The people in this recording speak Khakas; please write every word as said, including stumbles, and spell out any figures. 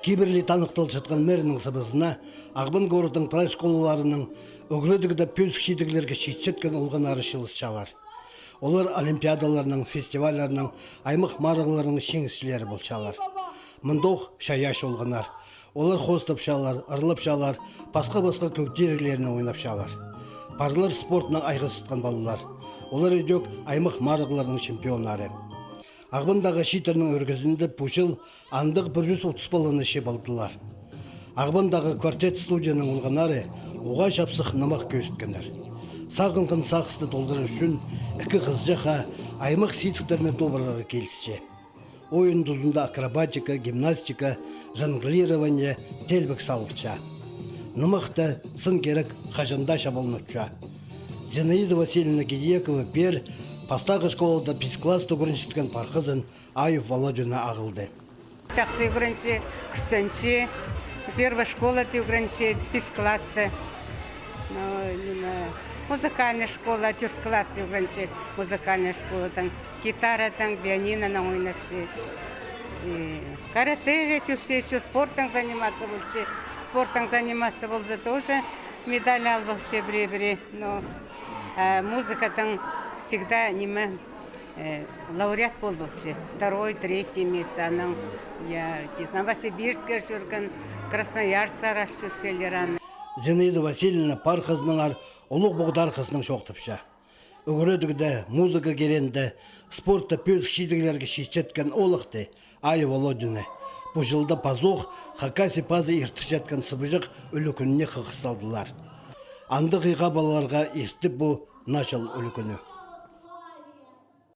Кибірлі таныхталчатхан мэрнің сыбызына Ағбан городтың прай школаларының ӱгредігде пӧзік чидіглерге читчеткен олғаннары чыылысчалар. Олар олимпиадаларның, фестивальларның, аймах марығларның чиңісчілері полчалар. Мындох чайаачы олғаннар. Олар хоостапчалар, ырлапчалар, пасха-пасха кӧг тиріглерінең ойнапчалар. Парлар спортнаң айғасчатхан палалар. Олар ідӧк аймах марығларның чемпионнары. Ағбандағы чииттернің ӱргезінде пу чыл андағ пір чӱс отыс паланы чыып алдылар. Ағбандағы «Квартет» студияның олғаннары уғаа чапсых нымах кӧзіткеннер. Сағынған сағысты толдырар ӱчӱн ікі хызыҷах аймах сидіктерні тобырарға килісче. Ойын тузында акробатика, гимнастика, жонглирование, теелбек салылча. Нымахта сын кирек хаҷан даа чабалнынча. Зинаида Васильевна Гидиекова пеер пастағы школада пис класста ӱгренчеткен пархазын Аюп Володина ағылды. Чахсы ӱгренче, кӱстенче, первая школада ӱгренче, пис класста. Ну, ниме, музыкальная школа, тӧрт класста ӱгренче, музыкальная школатаң, гитаратаң, пианинонаң ойнапче. И каратеге чӧрче, ещё спортаң заниматься полче. Спортаң заниматься полза, тоже медаль алып алча пірее-пірее. Но, а, музыкатаң всегда ниме, э, лауреат пол полча. Второй, третье место. Анаң, я, Новосибирскке чӧрген, Красноярскка чӧрчелер аны. Зинаида Васильевна пархазынаңар улуғ поғдархазынаң чоохтапча. Ӱгредігде, музыка кирегінде, спортта пӧзік чидіглерге читчеткен оолахты Ая Володина пу чылда пазох Хакасия пазы иртірчеткен сыбыҷах ӱлӱкӱніне хығырталдылар. Андағ иға палаларға иртті пу «Начал» ӱлӱкӱні.